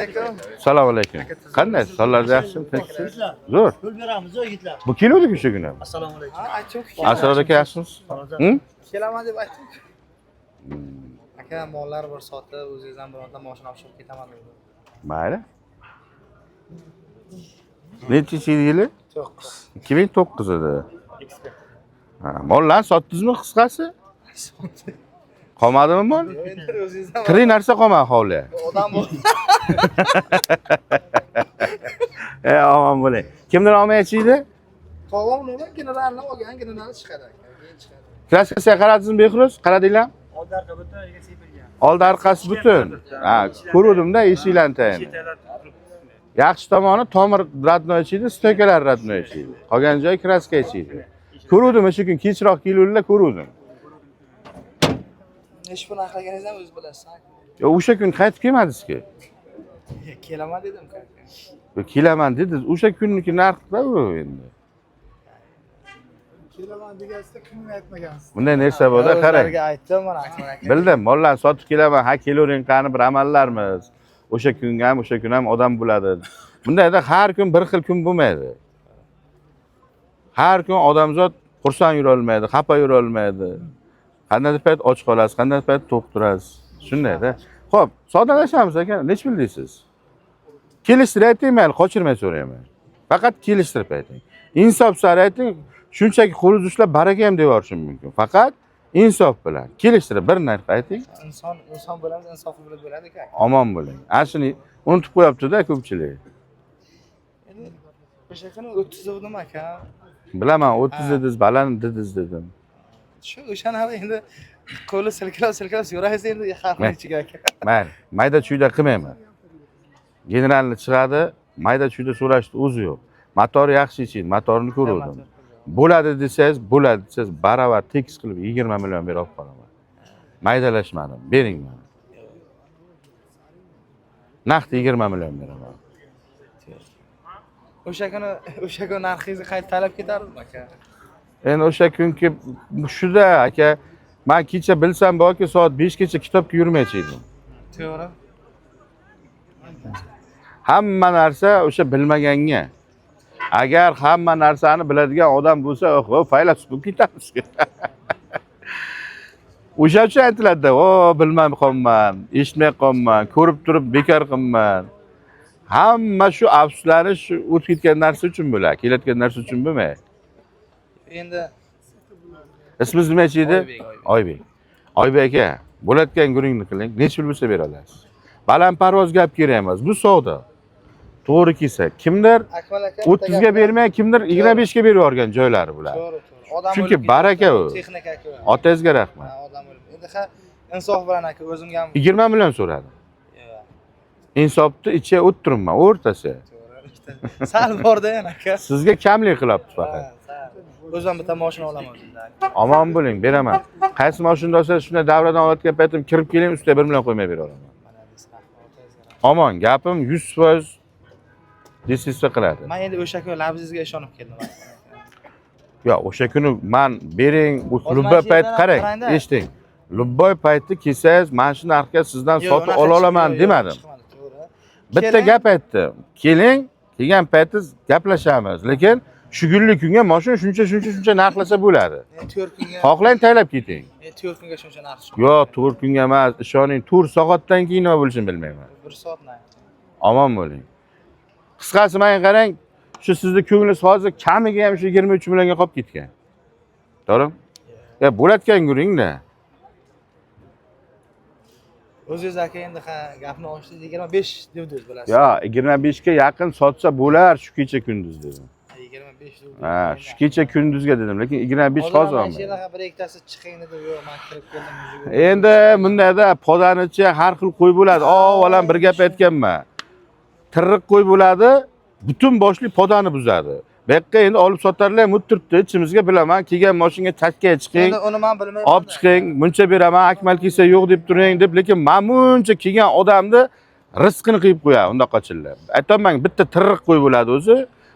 Alaykum. Assalomu alaykum. Qanday? Sonlar yaxshimi? Tinchsiz? Zo'r. Pul beramiz, yigitlar. Bu keluvdi o'sha kuni. Assalomu alaykum. Ha, aytdim. Asror aka yaxshimisiz? Hı? Kelaman deb aytdim. Aka, mollar bir sotib, o'zingizdan bironta mashina olib chiqib ketaman dedi. Mayli. Nechinchi yili? 9. 2009 edi. Ha, mollarni sotdingizmi qisqasi? Qolmadimi mol? Endi o'zingizdan Tirik narsa qolmadi hovliga. odam bu. E, omon bo'ling. Kimdir olmaychi edi? Tog'am nima generalni olgan, general chiqadi aka. Keyin chiqadi. Kraskasiga qaradingizmi Behruz? Qaradinglar? Oldi arqa butun yerga sepilgan. Oldi orqasi butun. Ha, ko'ruvdim-da eshiklarni tagini. Yaxshi tomoni tomir родной ichiydi, stoykalar родной ichiydi. Qolgan joyi kraska ichiydi. Ko'ruvdim o'sha kun kechroq keluvdilar, ko'ruvdim. Nechi pul narxlaganingizni ham o'zingiz bilasiz. Aka. Yo, o'sha kun qaytib kelmadingizki. Kelaman dedim aka. Yo, kelaman dedingiz. O'sha kunniki narxda u endi. Kelaman degansizda kunini aytmagansiz. Bunday narsa bo'lsa, qarang. O'zlariga aytdim mana Akmal aka. Bildim, mollarni sotib kelaman, ha kelavering qani bir amallarmiz. O'sha kunga ham, o'sha kun ham odam bo'ladi. Bundayda har kun bir xil kun bo'lmaydi. Har kun odamzod xursand yurolmaydi, xafa yurolmaydi. Qandaydir payt och qolasiz, qandaydir payt to'q turasiz. Shundayda. Xo'p, sodalashamiz aka, nechi pul deysiz? Kelishtirib ayting mayli, qochirmay so'rayman. Faqat kelishtirib ayting. Insof sari ayting, shunchaki qo'lingizni ushlab baraka ham deb yuborishim mumkin. Faqat insof bilan kelishtirib bir narx ayting. Inson, inson bo'lamiz, insofli bo'lib bo'ladi aka. Omon bo'ling. Ana shuni unutib qo'yapti-da ko'pchilik. Endi o'sha kuni 30 dedim aka. Bilaman, 30 dedingiz, baland dedingiz dedim. Shu o'sha narx endi qo'li silkilab silkilab so'raysiz endi xalqning ichiga aka. Mayli, mayda chuyda qilmayman. Generalni chiqadi, mayda chuyda so'rashni o'zi yo'q. Motor yaxshi ichiydi, motorni ko'ruvdim. Bo'ladi desangiz, bo'ladi desangiz, baravar tekis qilib 20 million berib olib qolaman. Maydalashmadim, bering mana. Naqd 20 million beraman. O'sha kuni o'sha kuni narxingizni qaytib talab ketardim aka. Endi o'sha kunki shuda aka, man kecha bilsam borki soat 5 gacha kitobga yurmaychi edim. To'g'ri. Hamma narsa o'sha bilmaganga. Agar hamma narsani biladigan odam bo'lsa, oho, faylasuf bo'lib ketamiz. O'sha uchun aytiladida, o bilmay qolman, eshitmay qolman, ko'rib turib bekor qilman. Hamma shu afsuslanish shu o'tib ketgan narsa uchun bo'ladi, kelayotgan narsa uchun bo'lmaydi. Endi Ismingiz nima edi? Oybek, Oybek. Oybek. Oybek aka, bo'layotgan guringni qiling, necha pul bo'lsa bera olasiz. Balandparvoz gap kerak emas, bu savdo. To'g'ri kelsa, kimdir Akmal aka bitta 30 ga gap- bermay, kimdir 25 ga berib yuborgan joylari bular. To'g'ri, to'g'ri. Odam Chunki o'lib baraka ketdi. u. Texnika aka. Otangizga rahmat. Ha, odam o'lib. Endi ha insof bilan aka o'zimga ham 20 million so'radim. Yo'q, Insofni ichiga o'ttiribman, o'rtasi. to'g'ri. Ikkita. Sal borda yana aka. Sizga kamlik qilyapti faqat. Ha, sal. O'zim bitta mashina olaman o'zimda. Omon bo'ling, beraman. Qaysi mashinada olsangiz shunday davradan olayotgan paytim kirib keling, ustiga 1 million qo'ymay bera olaman. Mana biz rahmat, otangizga rahmat. Omon, gapim 100% desinfeksiya qiladi. Men endi o'sha kuni labzingizga ishonib keldim. Akmal aka. Yo'q, o'sha kuni man bering, u Hozir любой mana shu payt yerdan qarang, qarang-da. eshiting. Любой paytda kelsangiz, mana shu narxga sizdan Yo'q, sotib unaqa ola olaman yo'q, yo'q, demadim. chiqmadi, to'g'ri. Bitta Keling. gap aytdim. Keling, kelgan paytingiz gaplashamiz. Lekin shu kunlik kunga mashina shuncha shuncha shuncha narxlasa bo'ladi. Endi 4 kunga, Xohlang taylab keting. endi 4 kunga shuncha narx chiqadi. Yo'q, 4 kunga emas, ishoning, 4 soatdan keyin nima bo'lishini bilmayman. 1 soat na. Omon bo'ling. Qisqasi menga qarang, shu sizni ko'nglingiz hozir kamiga ham shu 23 millionga qolib ketgan. To'g'rimi? Ya bo'layotgan guringda. O'zingiz aka endi ha gapni ochdingiz 25 devdingiz bilasiz. Yo, 25 ga yaqin sotsa bo'lar shu kecha kunduz dedim. 25 devdingiz. Ha, shu kecha kunduzga dedim, lekin 25 hozir Hozir mana shu olmayman. yerda bir ikkitasi chiqing dedi, yo'q, men kirib keldim yuziga. Endi bundayda podanichi har xil qo'y bo'ladi. Avvalan bir gap aytganman. Tirriq qo'y bo'ladi, butun boshli podani buzadi. Bu yoqqa endi olib sotarlar ham o'tiribdi, ichimizga bilaman, kelgan mashinga chakkaga chiqing, Endi uni men bilmayman. olib chiqing, buncha beraman, Akmal kelsa yo'q deb turing deb, lekin mana buncha kelgan odamni rizqini qiyib qo'yadi undoq qochirlar. Aytyapman, bitta tirriq qo'y bo'ladi o'zi,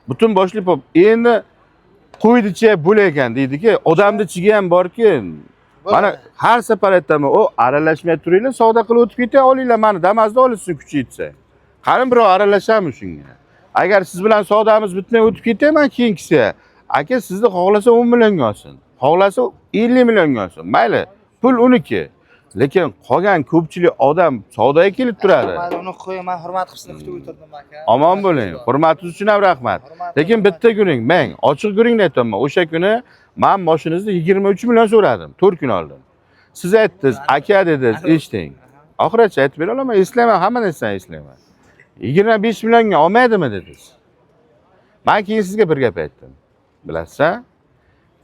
butun boshli pop. Endi qo'yni ichiga bo'lar ekan deydiki, odamni ichiga ham borki, mana har safar aytaman, o aralashmay turinglar, savdo qilib o'tib ketay, olinglar mani Damazda olishsin kuchi yetsa. Qani birov aralashami shunga? Agar siz bilan savdomiz bitmay o'tib ketayman keyingisiga. Aka, sizni xohlasa 10 millionga olsin, xohlasa 50 millionga olsin. Mayli, pul uniki. Lekin qolgan ko'pchilik odam savdoga kelib turadi. Mayli, uni qo'ying, man hurmat qilib sizni kutib o'tirdim aka. Omon bo'ling. Hurmatingiz uchun ham rahmat. Hurmat, Lekin hurmat. bitta guring, mang, ochiq guringni aytaman. O'sha kuni men mashinangizni 23 million so'radim, 4 kun oldin. Siz aytdingiz, aka dedingiz, eshiting. Oxirigacha aytib bera olaman, eslayman, hamma narsani eslayman. 25 millionga olmaydimi dedingiz. Men keyin sizga bir gap aytdim. Bilasizmi?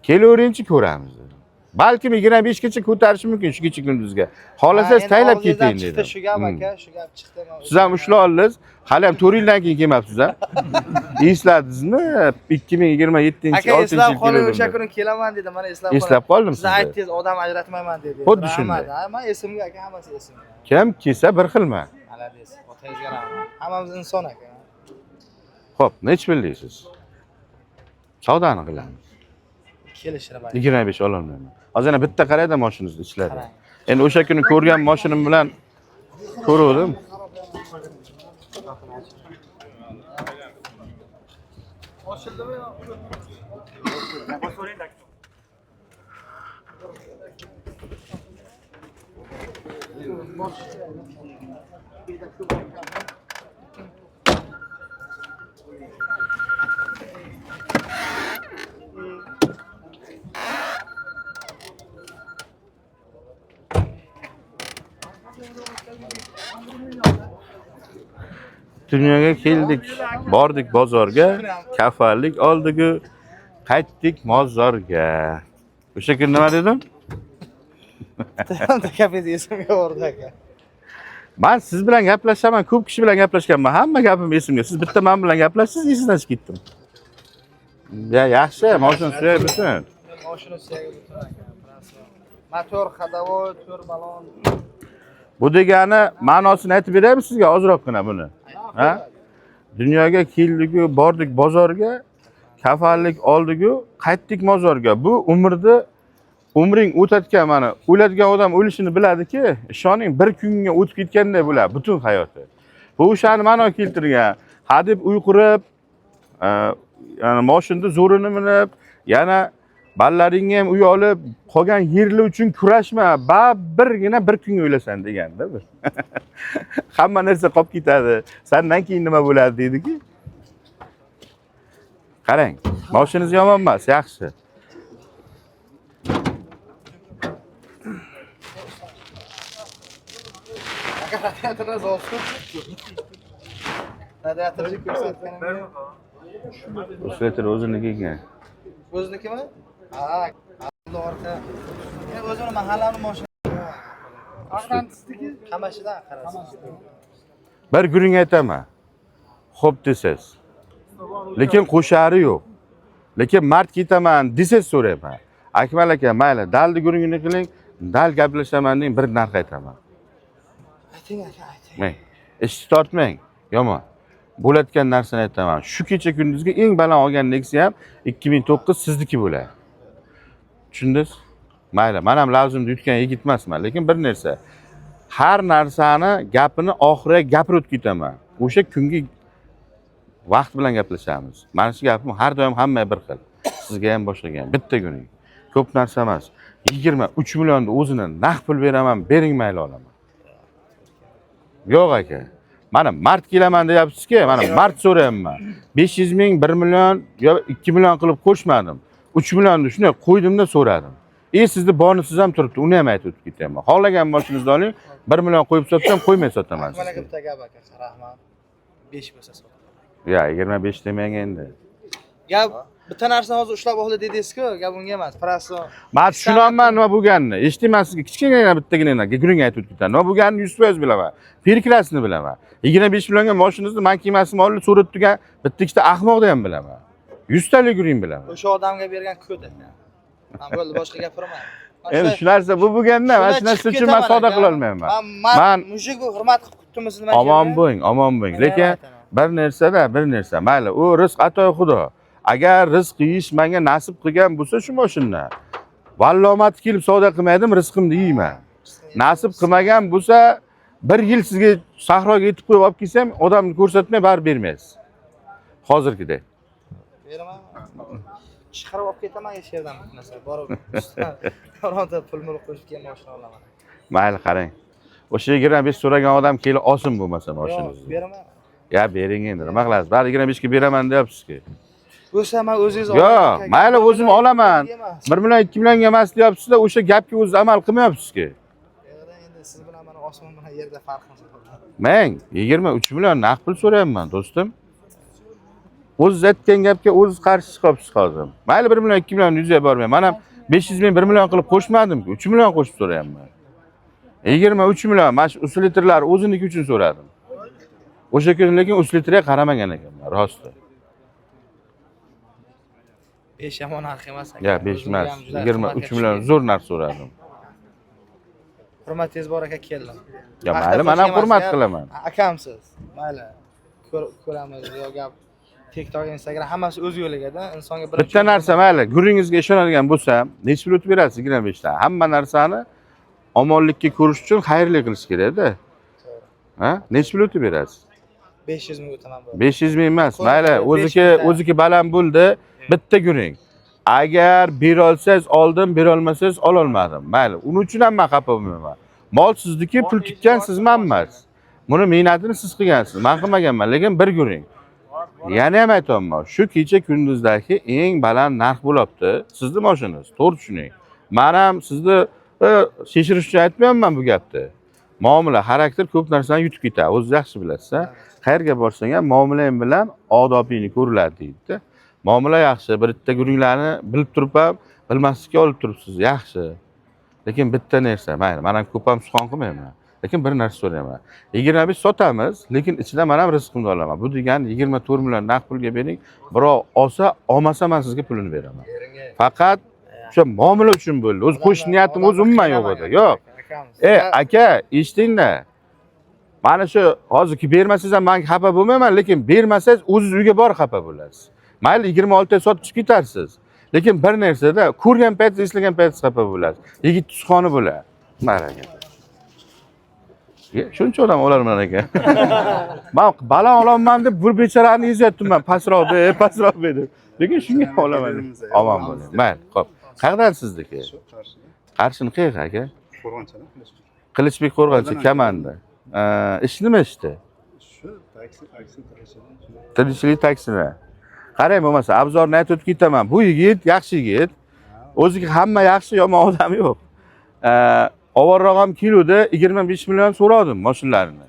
Kelaveringchi ko'ramiz dedim. Balkim 25 gacha ko'tarishi mumkin shu kecha kunduzga. Xohlasangiz Ha, endi taylab og'zingizdan keting chiqdi dedim. shu gap aka, shu gap chiqdi. Man Siz ham ushlab oldingiz. Hali ham 4 yildan keyin kelmabsiz a? Esladingizmi? 2027 Aka, eslab 6 qoling, yil o'sha kuni kelaman dedi, mana eslab Eslab qoldim Siz sizni. aytdingiz, odam ajratmayman dedi. Xuddi shunday. Rahmat, ha, man esimga aka, hammasi esimga. Kim kelsa bir xilmi? Malades, otangizga rahmat. Hammamiz inson aka. Xo'p, nechi pul deysiz? Savdoni qilamiz. Kelishtirib ayting. 25 ololmayman. Hozir yana bitta qarayda mashinangizni ichlarida. Qarang. Endi o'sha kuni ko'rgan mashinam bilan ko'ruvdim. Dunyoga keldik, bordik bozorga, kafanlik oldik-u, qaytdik mozorga. O'sha kun nima dedim? Bitta gapingiz esimga bordi aka. Man siz bilan gaplashaman, ko'p kishi bilan gaplashganman. Hamma gapim esimga. Siz bitta men bilan gaplashsiz, esingizdan chiqib ketdim. Ya yaxshi, mashina suyak butun. Mashina suyagi butun aka. Prosto. Motor, ходовой, to'rt balon. Bu degani ma'nosini aytib beraymi sizga ozroqgina buni? Ha? Dunyoga keldik-u, bordik bozorga, kafanlik oldik-u, qaytdik mozorga. Bu umrda umring o'tayotgan mana o'ladigan odam o'lishini biladiki, ishoning bir kunga o'tib ketganday bo'ladi butun hayoti. Bu o'shani ma'no keltirgan. Hadeb uy qurib, yana moshinni zo'rini minib, yana ballaringga ham uy olib, qolgan yerlar uchun kurashma, birgina bir kunga o'lasan deganda bu. Hamma narsa qolib ketadi. Sandan keyin nima bo'ladi deydiki. Qarang, moshinangiz yomon emas, yaxshi. Aka, radiatorlar olsin. Radiatorni ko'rsatganim. Usleter o'ziniki ekan. O'zinikimi? Ha, orqa. Endi o'zini mahallani mashina. Ag'dan sizniki? Qamashidan qarasiz. Bir guring aytaman. Xo'p desangiz. Lekin qo'shari yo'q. Lekin mard ketaman desangiz so'rayman. Akmal aka, mayli, dalni guringini qiling, dal gaplashaman deng, bir narx aytaman. Ayting aka, ayting. Mang. Ishni tortmang, yomon. Bo'layotgan narsani aytaman. Shu kecha kunduzgi eng baland olgan Nexia ham 2009 sizniki bo'ladi. Tushundingiz? Mayli, men ham lafzimni yutgan yigit emasman, lekin bir narsa. Har narsani gapini oxiriga gapirib o'tib ketaman. O'sha kungi vaqt bilan gaplashamiz. Mana shu gapim har doim hammaga bir xil. Sizga ham boshqaga ham. Bitta kuning. Ko'p narsa emas. 23 millionni o'zini naqd pul beraman, bering mayli olaman. Yo'q aka. Mana mart kelaman deyapsizki, mana mart so'rayapman. 500 ming, 1 million yo 2 million qilib qo'shmadim. 3 millionni shunday qo'ydimda so'radim. Sizni bonusiz ham turibdi, uni ham aytib o'tib ketyapman. Xohlagan mashinangizni oling, 1 million qo'yib sotsam, qo'ymay sotaman Akmal aka sizga. bitta gap aka, rahmat. 5 bo'lsa sot. Ya 25 demang endi. Gap bitta narsani hozir ushlab oldi dedingiz-ku, gap unga emas. Prosto Men tushunolman nima bo'lganini. Eshitayman sizga kichkinagina bittagina guring aytib o'tib ketaman. Nima bo'lganini 100% bilaman. Periklasini bilaman. 25 millionga mashinangizni man kiymasini olib so'rab turgan bitta ikkita ahmoqni ham bilaman. 100 talik guring bilaman. o'sha odamga bergan ko'd aka. Man bo'ldi, boshqa gapirmayman. Endi shu narsa bu bo'lganda, mana shu narsa uchun man savdo qila olmayman. Man Man mujik bu hurmat qilib kutdim sizni mana shu omon yerga. bo'ling, omon bo'ling. Men Lekin ham aytaman. bir narsada, bir narsa, mayli, u rizq ato Xudo. Agar rizq yeyish menga nasib qilgan bo'lsa shu mashinani, vallomati kelib savdo qilmaydim, rizqimni yeyman. Nasib qilmagan bo'lsa, Bir yil sizga sahroga yetib qo'yib olib kelsam, odamni ko'rsatmay baribir bermaysiz. Hozirgidek. Beraman. Chiqarib olib ketaman hech yerdan bitmasa. Borib bironta pul mul qo'shib keyin mashina olaman. Mayli, qarang. O'sha 25 so'ragan odam kelib olsin bo'lmasa mashinangizni. Yo'q, beraman. Ya bering endi, nima qilasiz? Bari 25 ga beraman deyapsiz-ku. Bo'lsa man o'zingiz Yo'q, mayli o'zim olaman. Emas. 1 million 2 millionga emas deyapsiz-da, o'sha gapga o'ziz amal qilmayapsiz-ku. Yo'q, endi siz bilan mana osmon bilan yerda farqimiz bor. Men 23 million naqd pul so'rayapman, do'stim. O'ziz aytgan gapga o'ziz qarshi chiqyapsiz hozir. Mayli 1 million 2 million yuzga bormay. Men ham 500 ming 1 million qilib qo'shmadim-ku, 3 million qo'shib so'rayapman. 23 million mana shu uslitrlar o'ziniki uchun so'radim. O'sha kuni lekin uslitrga qaramagan ekanman, rosti. 5 yomon narx emas aka. Ya 5 O'zimga emas, ham juda 23 qimmatga million tushdi. zo'r narx so'radim. Hurmatingiz bor aka, keldim. Ya Paxta mayli, men ham qo'shgan hurmat emas, qilaman. Akamsiz. Mayli. Ko'ramiz yo gap. TikTok, Instagram hammasi o'z yo'ligada. Insonga birinchi Bitta narsa mayli, guringizga ishonadigan bo'lsam, necha pul o'tib berasiz 25 dan? Hamma narsani omonlikka ko'rish uchun xayrli qilish kerak-da. Ha? Necha pul o'tib berasiz? 500 ming o'taman bo'ldi. 500 ming emas, Ko'rib mayli, turib, o'ziki 500 dan. o'ziki baland bo'ldi, bitta guring. Agar bera olsangiz oldim, bera olmasangiz ololmadim. Mayli, uning uchun ham men xafa bo'lmayman. Mol sizniki, pul tikkan siz men emas. Buni mehnatini siz qilgansiz, men qilmaganman, lekin bir guring. Yana ham aytyapman, shu kecha kunduzdagi eng baland narx bo'lyapti. Sizni moshinangiz, to'g'ri tushuning. Men ham sizni shishirish uchun aytmayapman bu gapni. Muomala, xarakter ko'p narsani yutib ketadi. O'zingiz yaxshi bilasiz. A? Qayerga borsang ham muomalang bilan odobingni ko'riladi deydi. Muomala yaxshi, bir bitta guringlarni bilib turib ham bilmaslikka olib turibsiz, yaxshi. Lekin bitta narsa, mayli, men ham ko'p ham suxon qilmayman. Lekin bir narsa so'rayman. 25 sotamiz, lekin ichidan men ham rizqimni olaman. Bu degani 24 million naqd pulga bering, birov olsa, olmasa men sizga pulini beraman. Faqat o'sha muomala uchun bo'ldi. O'zi qo'shish niyatim o'zi umuman yo'q edi. Yo'q. Akamiz. Aka, eshitingda. Mana shu hozirki bermasangiz ham men xafa bo'lmayman, lekin bermasangiz o'zingiz uyga borib xafa bo'lasiz. Mayli 26 ta sotib chiqib ketarsiz. Lekin bir narsada ko'rgan paytingiz, eslagan paytingiz xafa bo'lasiz. Yigit suxoni bo'ladi. Mana aka. Shuncha odam olarman ekan. Men baland olaman deb bir bechorani ezyaptim, pastroq ber, pastroq ber deb. Lekin shunga ham olaman. Omon bo'ling. Mayli, xo'p. Qayerdan sizniki? Shu Qarshida. Qarshini qayerga aka? Qo'rg'onchada. Qilichbek Qo'rg'onchi Kamanda. Ish nima ishdi? Shu taksi, taksi, taksi. Tirikchilik taksini. Qarang bo'lmasa, abzorni aytib o'tib ketaman. Bu yigit yaxshi yigit. O'ziga hamma yaxshi, yomon odam yo'q. Avvalroq ham keluvdi, 25 million so'radim mashinalarini.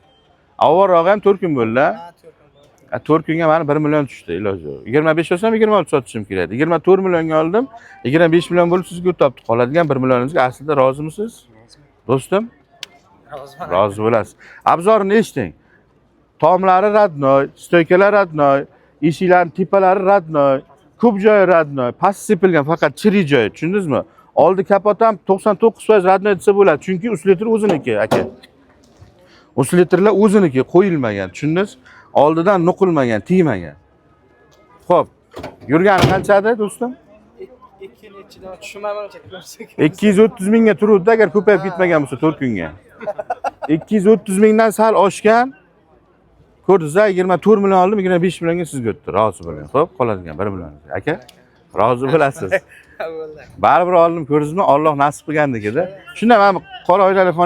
Avvalroq ham 4 kun bo'ldi. Ha, 4 kun bo'ldi. A, 4 kunga mani 1 million tushdi, iloji yo'q. 25 olsam 26 sotishim kerak edi. 24 millionga oldim, 25 million bo'lib sizga topdi. Qoladigan 1 millioningizga aslida rozimisiz? Do'stim? Roziman. Rozi bo'lasiz. Abzorini eshiting. Tomlari родной, стойка lar родной, eshiklarning tepalari родной, ko'p joyi родной, past sepilgan faqat chirik joyi, tushundingizmi? Oldi kapot ham 99% родной desa bo'ladi, chunki усилитель o'ziniki, aka. Усилитель lar o'ziniki, qo'yilmagan, tushundingiz? Oldidan nuqilmagan, tegmagan. Xo'p, yurgani qanchadi do'stim? 2 nechidan tushunmayman uncha ko'rsak. 230 mingga turuvdi agar ko'payib ketmagan bo'lsa 4 kunga. 230 mingdan sal oshgan. Ko'rdingiz, 24 million oldim, 25 millionga sizga o'tdi. Rozi bo'ling. Xo'p, qoladigan 1 million. Aka, rozi bo'lasiz. Bo'ldi. Baribir oldim, ko'rdingizmi? Alloh nasib qilgandiki-da. Shunda men qora oynali xona